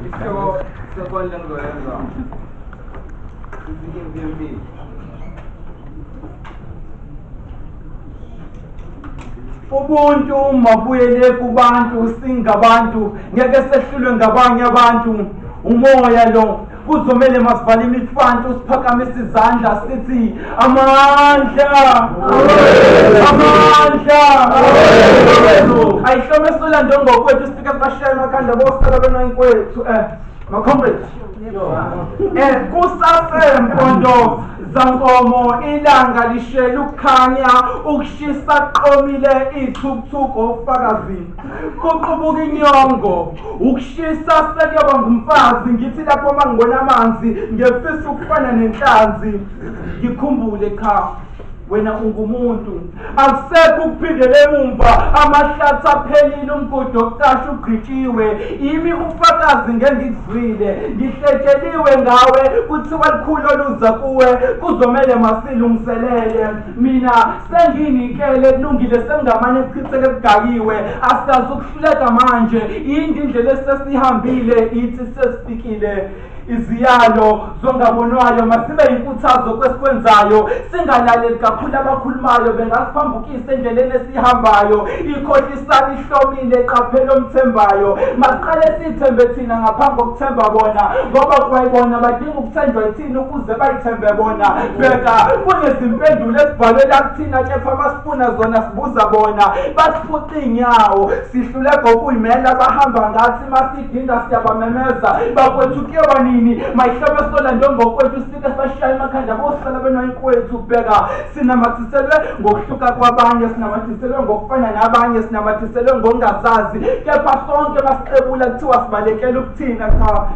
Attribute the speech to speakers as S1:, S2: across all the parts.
S1: Isihloko senkondlo engizoyenza sithi impi yempilo. Ubuntu mabuyele kubantu singabantu ngeke sehlulwe ngabanye abantu umoya lo kuzomele masivale imifantu siphakamise izandla sithi amandla amandla ayihlome solando ngokwethu sifike sibashaye emakhanda bosala benwayikwethu ma-comrades kusase mpondo zankomo ilanga lishela ukukhanya ukushisa qomile ithukuthuku ofakazini kuqubuka inyongo ukushisa sekuyoba ngumfazi ngithi lapho uma ngibona amanzi ngiyefisa ukufana nenhlanzi ngikhumbule cha wena ungumuntu akusekho ukuphindela emumva amahlathi aphelile umgodi wokucasha ugqitshiwe imi ufakazi ngengikuzwile ngihletsheliwe ngawe kuthiwa likhulu oluza kuwe kuzomele masilungiselele mina senginikele kulungile sengingamane kuchitheke kugayiwe asikazi ukuhluleka manje yindi indlela esesihambile ithi sesifikile Iziyalo zongabonwayo masibe yinkuthazo kwesikwenzayo, singalaleli kakhulu abakhulumayo, bengasphambukisa endleleni esihambayo. Ikhohlisana ihlomile, qaphela omthembayo. Masiqale siyithembe thina ngaphambi kokuthemba bona, ngoba kwayibona badinga ukuthenjwa yithina ukuze bayithembe bona. Bheka kunezimpendulo ezibhalwe la kuthina, kepha masifuna zona sibuza bona. Basiphuca iy'nyawo, sihluleka ukuyimela, bahamba ngathi masidinga siyabamemeza. Bakwethu kuyoba nini mayihlome solando ngokwethu sike sibashaya emakhanda bosala benwayikwethu. Bheka sinamathiselwe ngokuhluka kwabanye, sinamathiselwe ngokufana nabanye, sinamathiselwe ngokungazazi, kepha sonke masixebula kuthiwa sibalekela ukuthina. Cha,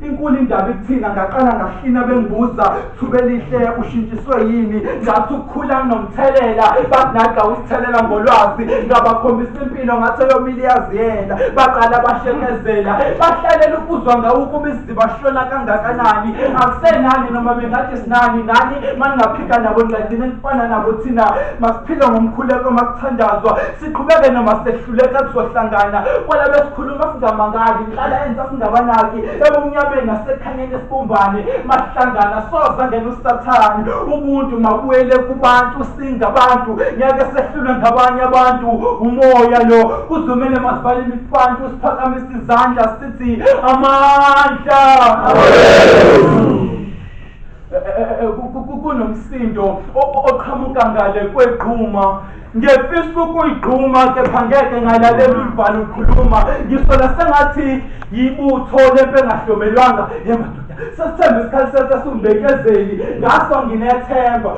S1: inkulu indaba ikuthina. Ngaqala ngahlina bengibuza Thubelihle ushintshiswe yini, ngathi ukukhula kunomthelela, bathi naga usithelela ngolwazi, ngabakhombisa impilo ngathi eyomile iyaziyela, baqala bashekezela, bahlalela ukuzwa ngawo ukuba isiziba sishona kangakanani. Akusenani noma bengathi sinani nani, maningaphika nabo ningagcina nifana nabo. Thina masiphile ngomkhuleko makuthandazwa, siqhubeke noma sehluleka kuzohlangana kwala besikhuluma singamangali, inhlala enza singabanaki ebumnyameni nasekhanyeni sibumbane masihlangana soza ngena usathane. Ubuntu mabuyele kubantu singabantu ngeke sehlulwe ngabanye abantu umoya lo kuzomele masibale imifantu siphakamise izandla sithi amandla. Kunomsindo oqhamuka ngale kwegquma, ngiyefisa ukuyigquma kepha ngeke ngalalela uluvalo ukhuluma, ngisola sengathi yibutho lempe engahlomelwanga. Ye madoda, sesithemba isikhathi sesesiwumbekezeli ngaso, nginethemba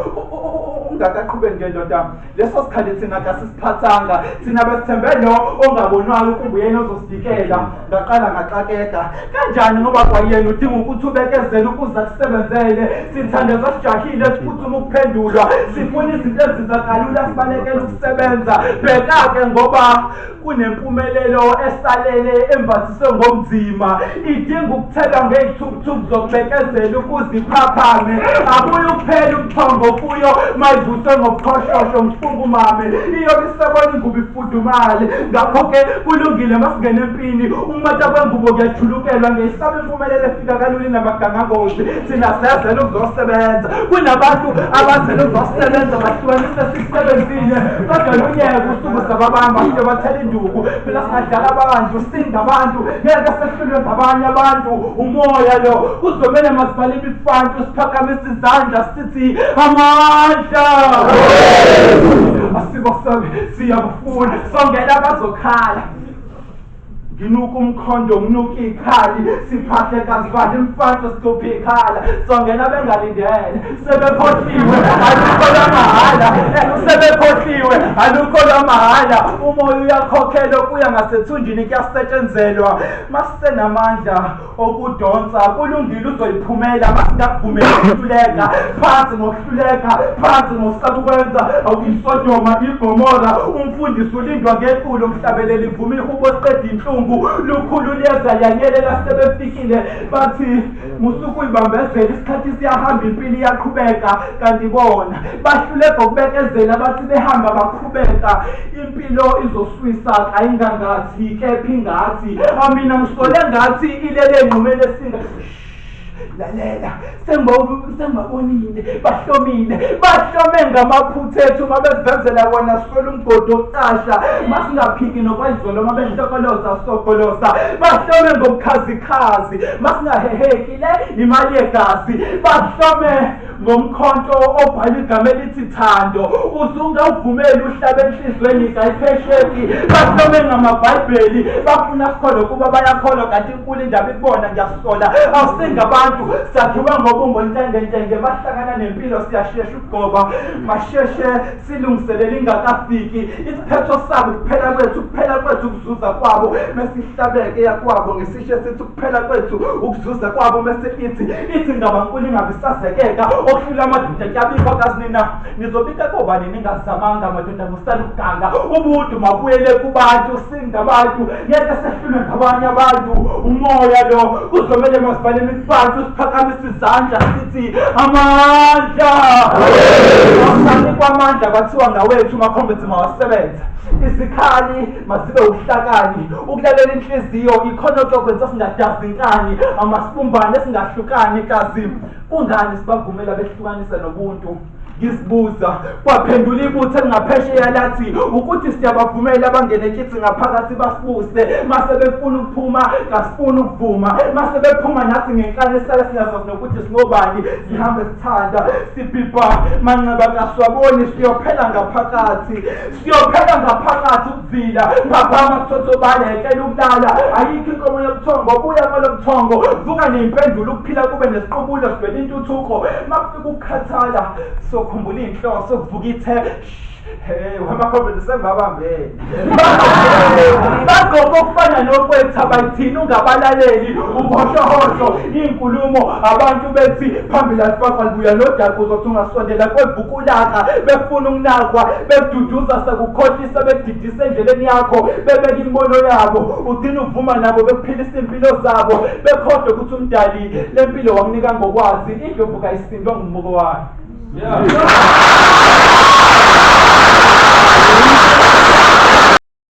S1: ungakaqhubeki ngendoda. Leso sikhali thina kasisiphathanga, thina besithembe lo ongabonwayo ukuba uyena ozosivikela. Ngaqala ngaxakeka kanjani ngoba kwayena udinga ukuthi ubekezele ukuze akusebenzele. Sithandaza sijahile, siphuthuma ukuphendulwa, sifuna izinto eziza kalula, sibalekela ukusebenza. Bheka-ke ngoba kunempumelelo esalele embathiswe ngomzima, idinga ukuthelwa ngey'thukuthuku zokubekezela ukuze iphaphame. Abuye ukuphela ubuthongo kuyo mayivuswe ngobuqhoshosho ngifunga umame iyobe isebona ingubo ifudumale. Ngakho-ke kulungile masingene empini, ukumata kwengubo kuyajulukelwa. Ngiyisaba impumelelo efika kalula inamagangangozi. Thina sezele ukuzosebenza, kunabantu abazele ukuzosebenza bahlukanise sikusebenzile, kodwa lunyeke usuku sababamba sike bathela induku. Phela singadlala abantu, singabantu ngeke sehlulwe ngabanye abantu. Umoya lo kuzomele masibale imifantu siphakamise izandla sithi amandla. Asibasabi, siyabafuna songela abazokhala. Nginuka umkhondo, nginuka ikhali, siphahle kazivale imfanto, sicuphe ikhala, songena bengalindele, sebekhohliwe alukho lwamahhala, sebekhohliwe alukho lwamahhala. Umoya uyakhokhela kuya ngasethunjini, kuyasetshenzelwa masisenamandla okudonsa. Kulungile, uzoyiphumela masingakuvumeli ukuhluleka. Phansi ngokuhluleka, phansi ngokusaba ukwenza. Awuyisodoma igomora, umfundisi ulindwa ngeculo, umhlabeleli ivuma ihubo siqeda inhlungu. Uphungu lukhulu liyeza liyanyelela sebefikile bathi musukuyibambezela isikhathi siyahamba impilo iyaqhubeka kanti bona bahluleka ukubekezela bathi behamba bakhubeka impilo izoswisa kayingangathi kephi ngathi amina ngisole ngathi ilele enqumeni esinga lalela sengibabonile bahlomile bahlome ngamaphutha ethu uma bezivezela wona sifela umgodi wokucasha masingaphiki nokwayizolo uma behlokoloza sokoloza bahlome ngobukhazikhazi masingaheheki le imali yegazi bahlome ngomkhonto obhala igama elithi thando usungawuvumeli uhlabe enhlizweni kayiphesheki bahlome ngamabhayibheli bafuna sikholwe kuba bayakholwa kanti inkulu indaba ikubona ngiyasola awusingabantu sakhiwe ngobumbo ntengentenge bahlangana nempilo siyashesha ukugoba masheshe silungiselele ingakafiki isiphetho sabo kuphela kwethu kuphela kwethu ukuzuza kwabo mesihlabeke yakwabo ngesishe sithi kuphela kwethu ukuzuza kwabo mese ithi ithi ngabankulu ingabe isazekeka okuhlula amadoda kuyabikwa kazi nina nizobika kobani ningazamanga madoda musala ukuganga ubuntu mabuyele kubantu singabantu ngeke sehlulwe ngabanye abantu umoya lo kuzomele masibhale imikbantu siphakamise izandla sithi amandla asanikwa amandla kwathiwa ngawethu makhombethi mawasebenza izikhali mazibe uhlakani ukulalela inhliziyo ikhona okuyokwenza singadazi inkani amasibumbane singahlukani kazi kungani sibavumela behlukanise nobuntu ngizibuza kwaphendula ibutho elingaphesheya lathi ukuthi siyabavumela abangene kithi ngaphakathi basibuse mase befuna ukuphuma kasifuni ukuvuma mase bephuma nathi ngenkani sale singazazi nokuthi singobani sihambe sithanda sibhibha manxeba kaswaboni siyophela ngaphakathi siyophela ngaphakathi ukuvila phaphama kuthothobale yekela ukulala ayikho inkomo yobuthongo buya kwalobuthongo vuka neyimpendulo ukuphila kube nesiqubulo sibhele intuthuko makufika ukukhathala sokhumbula iy'nhloso kuvuka ithe Hey, wemakhombe sengibabambele. Bagqoka okufana nokwethu abayithini ungabalaleli uhohlohohlo inkulumo abantu bethi phambili alifakwa libuya nodaka uzothi ungasondela kwevukulaka befuna ukunakwa bekududuza sekukhohlisa bekudidisa endleleni yakho bebeka imibono yabo ugcina uvuma nabo bekuphilisa impilo zabo bekhohlwe ukuthi umdali lempilo wakunika ngokwazi indlovu kayisindwa ngumbuko wayo. Yeah.